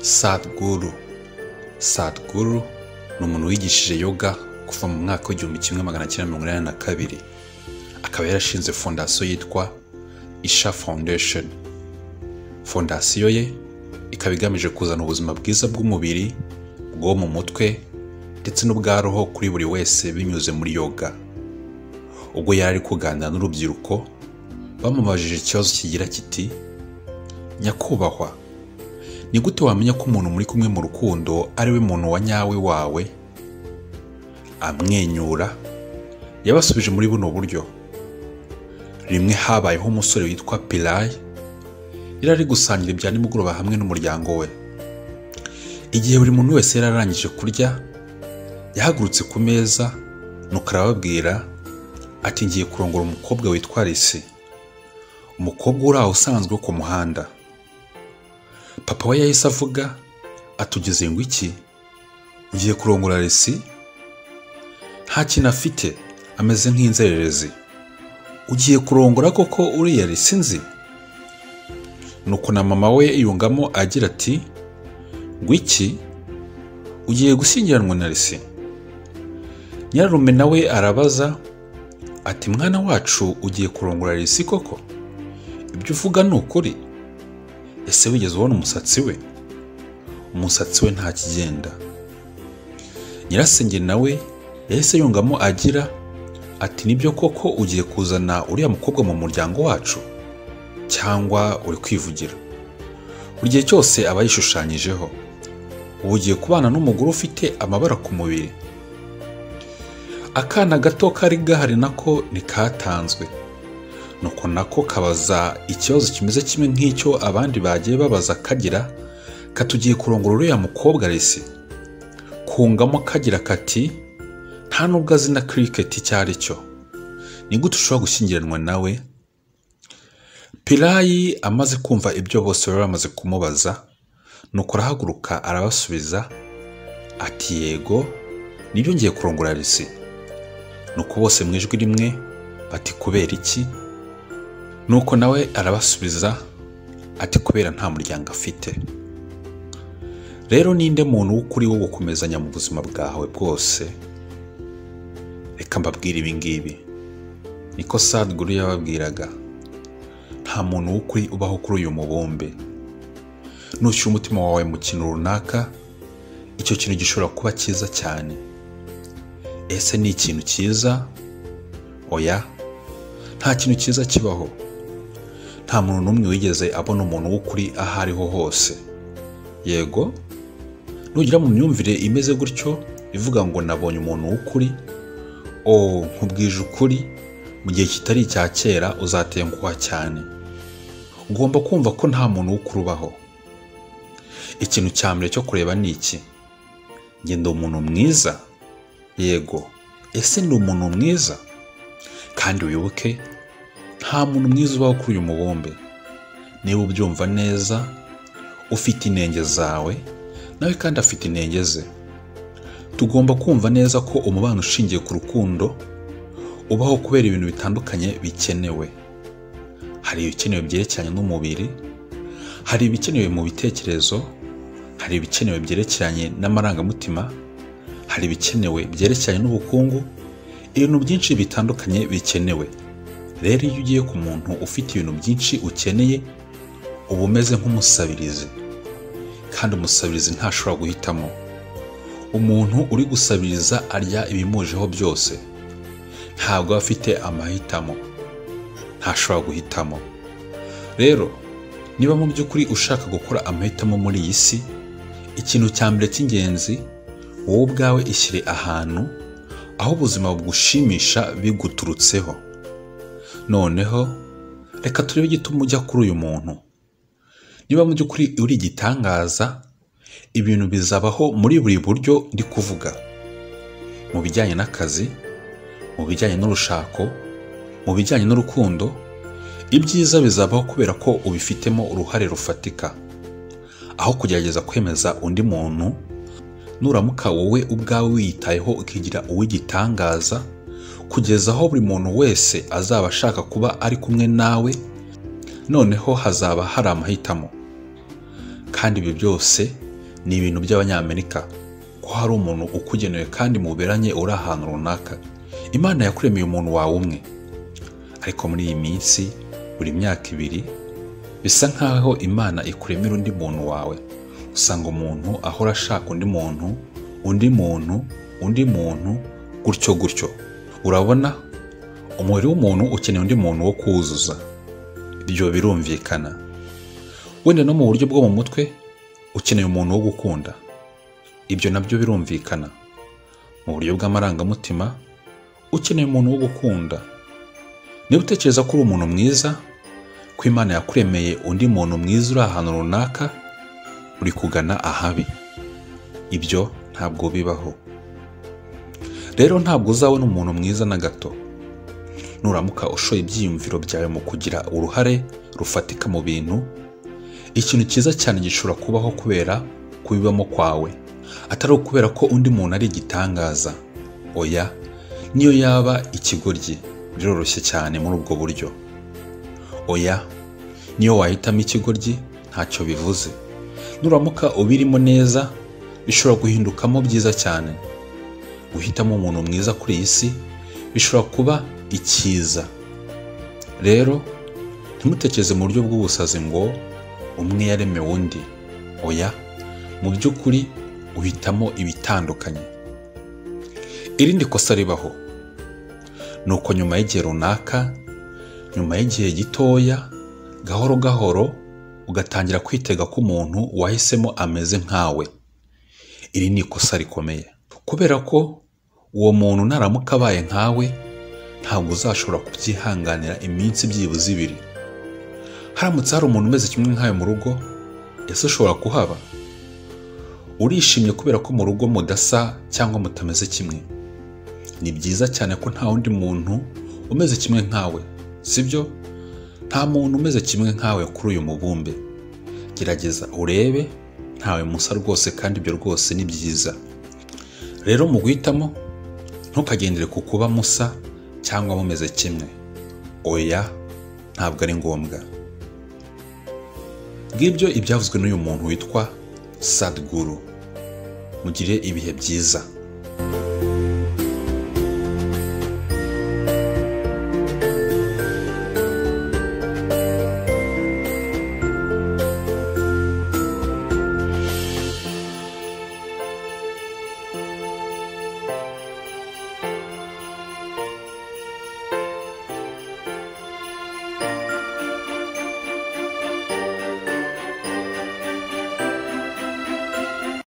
Sadhguru. Sadhguru ni umuntu wigishije yoga kuva mu mwaka w'1982, akaba yarashinze fondasiyo yitwa Isha Foundation. Fondasiyo ye ikaba igamije kuzana ubuzima bwiza bw'umubiri, bwo mu mutwe ndetse n'ubwa roho kuri buri wese binyuze muri yoga. Ubwo yari ari kuganira n'urubyiruko, bamubajije ikibazo kigira kiti: nyakubahwa, ni gute wamenya ko umuntu muri kumwe mu rukundo ari we muntu wa nyawe wawe? Amwenyura, yabasubije muri buno buryo. Rimwe habayeho umusore witwa Pillai, yari ari gusangira ibya nimugoroba hamwe n'umuryango we. Igihe buri muntu wese yari arangije kurya, yahagurutse ku meza nuko arababwira ati: ngiye kurongora umukobwa witwa Lisi, umukobwa uri aho usanzwe wo ku muhanda. Papa we yahise avuga atugeze ngo iki? Ugiye kurongora Lisi? Nta kintu afite, ameze nk'inzererezi. Ugiye kurongora koko uriya Lisi nzi? Nuko na mama we yungamo agira ati: ngo iki? Ugiye gushyingiranwa na Lisi? Nyirarume nawe arabaza ati: mwana wacu, ugiye kurongora Lisi koko? Ibyo uvuga ni ukuri? Ese wigeze ubona umusatsi we? Umusatsi we nta kigenda. Nyirasenge nawe yahise yungamo agira ati: nibyo koko ugiye kuzana uriya mukobwa mu muryango wacu? Cyangwa uri kwivugira? Buri gihe cyose aba yishushanyijeho. Ubu ugiye kubana n'umugore ufite amabara ku mubiri. Akana gato kari gahari nako ntikatanzwe. Nuko nako kabaza ikibazo kimeze kimwe nk'icyo abandi bagiye babaza kagira katugiye kurongora uriya mukobwa Lisi. Kungamo kagira kati: nta nubwo azi na cricket icyo ari cyo. Ni gute ushobora gushyingiranwa nawe? Pillai amaze kumva ibyo bose bari bamaze kumubaza, nuko arahaguruka arabasubiza ati: yego, nibyo ngiye kurongora Lisi. Nuko bose mu ijwi rimwe bati: kubera iki? Nuko nawe arabasubiza ati: kubera nta muryango afite. Rero ninde muntu w'ukuri wo gukomezanya mu buzima bwawe bwose? Reka mbabwire ibi ngibi. Niko Sadhguru yababwiraga. Nta muntu w'ukuri ubaho kuri uyu mubumbe. Nushyira umutima wawe mu kintu runaka, icyo kintu gishobora kuba cyiza cyane. Ese ni ikintu cyiza? Oya, nta kintu cyiza kibaho. Nta muntu n'umwe wigeze abona umuntu w'ukuri aho ariho hose. Yego, nugira mu myumvire imeze gutyo ivuga ngo nabonye umuntu w'ukuri, oh, nkubwije ukuri, mu gihe kitari icya kera uzatenguha cyane. Ugomba kumva ko nta muntu w'ukuri ubaho. Ikintu cya mbere cyo kureba ni iki: njye ndi umuntu mwiza? Yego, ese ndi umuntu mwiza? Kandi wibuke, nta muntu mwiza ubaho kuri uyu mubumbe. Niba ubyumva neza, ufite inenge zawe, nawe kandi afite inenge ze. Tugomba kumva neza ko umubano ushingiye ku rukundo ubaho kubera ibintu bitandukanye bikenewe. Hari ibikenewe byerekeranye n'umubiri, hari ibikenewe mu bitekerezo, hari ibikenewe byerekeranye n'amarangamutima, hari ibikenewe byerekeranye n'ubukungu, ibintu byinshi bitandukanye bikenewe. Rero iyo ugiye ku muntu ufite ibintu byinshi ukeneye, uba umeze nk'umusabirizi. Kandi umusabirizi ntashobora guhitamo. Umuntu uri gusabiriza arya ibimujeho byose. Ntabwo aba afite amahitamo. Ntashobora guhitamo. Rero niba mu by'ukuri ushaka gukora amahitamo muri iyi si, ikintu cya mbere cy'ingenzi, wowe ubwawe ishyire ahantu aho ubuzima bugushimisha biguturutseho. Noneho reka turebe igituma ujya kuri uyu muntu. Niba mu by'ukuri uri igitangaza, ibintu bizabaho muri buri buryo ndi kuvuga. Mu bijyanye n'akazi, mu bijyanye n'urushako, mu bijyanye n'urukundo, ibyiza bizabaho kubera ko ubifitemo uruhare rufatika. Aho kugerageza kwemeza undi muntu, nuramuka wowe ubwawe wiyitayeho ukigira uw'igitangaza, kugeza aho buri muntu wese azaba ashaka kuba ari kumwe nawe, noneho hazaba hari amahitamo. Kandi ibi byose Ni ibintu by'Abanyamerika ko hari umuntu ukugenewe kandi muberanye uri ahantu runaka. Imana yakuremeye umuntu wawe umwe. Ariko muri iyi minsi, buri myaka 2, bisa nkaho Imana ikuremera undi muntu wawe. Usanga umuntu ahora ashaka undi muntu, undi muntu, undi muntu, gutyo gutyo. Urabona, umubiri w'umuntu ukeneye undi muntu wo kuwuzuza. Ibyo birumvikana. Wenda no mu buryo bwo mu mutwe ukeneye umuntu wo gukunda. Ibyo nabyo birumvikana. Mu buryo bw'amarangamutima ukeneye umuntu wo gukunda. Niba utekereza ko uri umuntu mwiza, ko Imana yakuremeye undi muntu mwiza uri ahantu runaka, uri kugana ahabi. Ibyo ntabwo bibaho. Rero ntabwo uzabona umuntu mwiza na gato. Nuramuka ushoye ibyiyumviro byawe mu kugira uruhare rufatika mu bintu, ikintu cyiza cyane gishobora kubaho kubera kubibamo kwawe, atari ukubera ko undi muntu ari igitangaza. Oya, niyo yaba ikigoryi, biroroshye cyane muri ubwo buryo. Oya, niyo wahitamo ikigoryi ntacyo bivuze. Nuramuka ubirimo neza, bishobora guhindukamo byiza cyane. Guhitamo umuntu mwiza kuri iyi si bishobora kuba icyiza. Rero ntimutekereze mu buryo bw'ubusazi ngo umwe yaremewe undi. Oya, mu by'ukuri uhitamo ibitandukanye. Irindi kosa ribaho ni uko nyuma y'igihe runaka, nyuma y'igihe gitoya, gahoro gahoro ugatangira kwitega ko umuntu wahisemo ameze nkawe. Iri ni ikosa rikomeye, kubera ko uwo muntu naramuka abaye nkawe, ntabwo uzashobora kubyihanganira iminsi byibuze 2. Haramutse hari umuntu umeze kimwe nkawe mu rugo, ese ushobora kuhaba? Urishimye kubera ko mu rugo mudasa cyangwa mutameze kimwe. Ni byiza cyane ko nta wundi muntu umeze kimwe nkawe, sibyo? Nta muntu umeze kimwe nkawe kuri uyu mubumbe. Gerageza urebe, ntawe musa rwose, kandi ibyo rwose ni byiza. Rero mu guhitamo, ntukagendere ku kuba musa cyangwa mumeze kimwe. Oya, ntabwo ari ngombwa. Ngibyo ibyavuzwe n'uyu muntu witwa Sadhguru. Mugire ibihe byiza.